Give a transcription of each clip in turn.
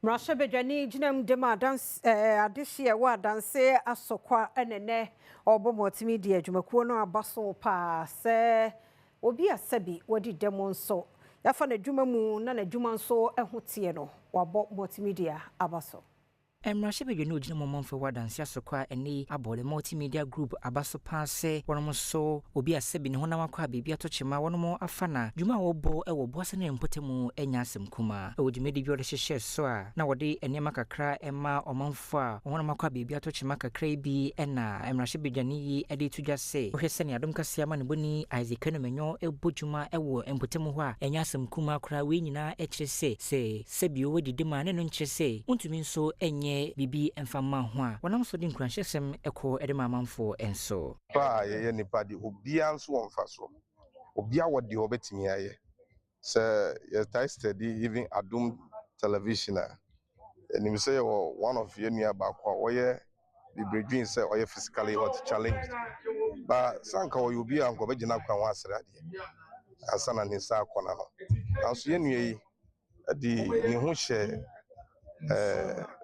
Mmarahyɛbadwani gyina de ma adanse adehye a ɛwɔ Adanse Asokwa ɛnɛnɛ ɔbɔ Multimedia adwumakuo no aba so paa sɛ obi a sɛbi wɔdi dɛm nso yɛafa n'adwuma mu na n'adwuma nso ho teɛ no, wabɔ Multimedia aba so. Mmarahyɛbadwani ogyina mu ɔmanfo wɔ Adanse Asokwa ɛne abɔ The Multimedia Group aba so paa sɛ wɔnom nso obi a sɛbi ne honam akɔ a biribi ato kyema wɔnom afa na dwuma a wɔbɔ ɛwɔ Boase ne mpɔtamu anya asɛm kumaa. Ɛwɔ dwumadi bi a wɔde hyehyɛ so a na wɔde nneɛma kakra ɛma ɔmanfo a wɔn honam akɔ a biribi ato kyema kakra yi bi, ɛna mmarahyɛbadwani yi ɛde to dwa sɛ wohwɛ sɛnea Adom Kaseɛ ama ne bɔni Isaac Kanomenyo ɛbɔ dwuma ɛwɔ mpɔtamu hɔ a, ɛnyɛ asɛm kumaa koraa. Wei nyinaa ɛkyerɛ sɛ sɛbio wɔdidi mu a ne no nkyerɛ sɛ wontumi nso ɛnyɛ biribi mfa mma ho a wɔnam so de nkuranhyɛsɛm ɛkɔ ɛde ma amanfoɔ nso. Pa a yɛyɛ nipa de, obiara nso wɔ mfasoɔ, obiara wɔ deɛ ɔbɛtumi ayɛ. Sɛ yɛtae study even Adom Television a, ɛnim sɛ yɛwɔ one of yɛn nua baako a ɔyɛ bebree dwen sɛ ɔyɛ physically hot challenged ba sanka ɔyɛ obi a nka ɔbɛgyina kwan ho asrɛ adeɛ ansa na ne nsa akɔ n'ano, nanso yɛn nua yi de ne ho hyɛ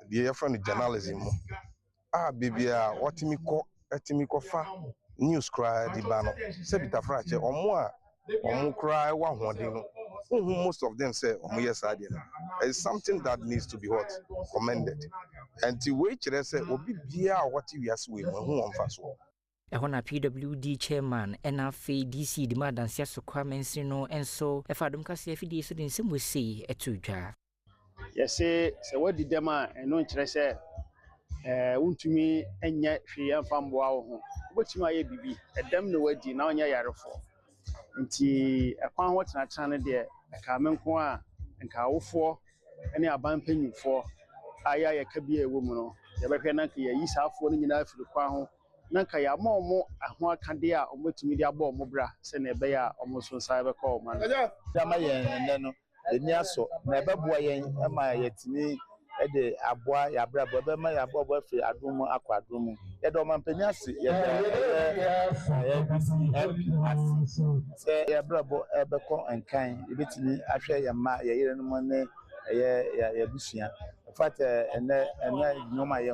deɛ yɛfrɛ no journalism mu a beebi a wɔtumi kɔ ɛtumi kɔfa news koraa de ba no, sɛ bitafra kyɛ ɔmo a ɔmo koraa ɛwɔ ahoɔden no, wohu most of them sɛ ɔmo yɛ saa deɛ no. It's something that needs to be what commended. Nti wei kyerɛ sɛ obi biara a wɔte wiase wei mu ɛho wɔn mfa soɔ. Ɛhɔ na PWD chairman ɛna afei DC de ma Adanse Asokwa mansini no nso ɛfa Adom Kaseɛ afidie so de nsɛm wɔ ɛto dwa. Yɛse sɛ woadi dɛm a, ɛno nkyerɛ sɛ wontumi nyɛ hwee ɛmfa mboa wo ho. Wobɛtumi ayɛ biribi. Ɛdɛm na woadi na wonyɛ yarefoɔ, nti ɛkwan ho tenatena no deɛ, ɛka me nko a nka awofoɔ ne aban mpanyimfoɔ a yɛ a yɛka bi a ɛwɔ mu no, yɛbɛhwɛ na nka yɛyi saafoɔ no nyinaa afiri kwan ho na nka yɛama ɔmo ho akadeɛ a ɔmo de abɔ ɔmo bra sɛnea ɛbɛyɛ a ɔmo nso nsa bɛkɔ ɔmo ano. Ama yɛn ɛnɛ no ani asɔ na ɛbɛboa yɛn ma yɛtumi de aboa yɛn abrabɔ, ɛbɛma yɛn abrabɔ afiri adom mu akɔ adom mu. Yɛda ɔmanpanin ase, yɛda ɛyɛ MP ase sɛ yɛn abrabɔ ɛbɛkɔ nkan, yɛbɛtumi ahwɛ yɛn mma, yɛn yerenom ne ɛyɛ yɛn abusua. In fact, ɛnɛ nneɛma a yɛn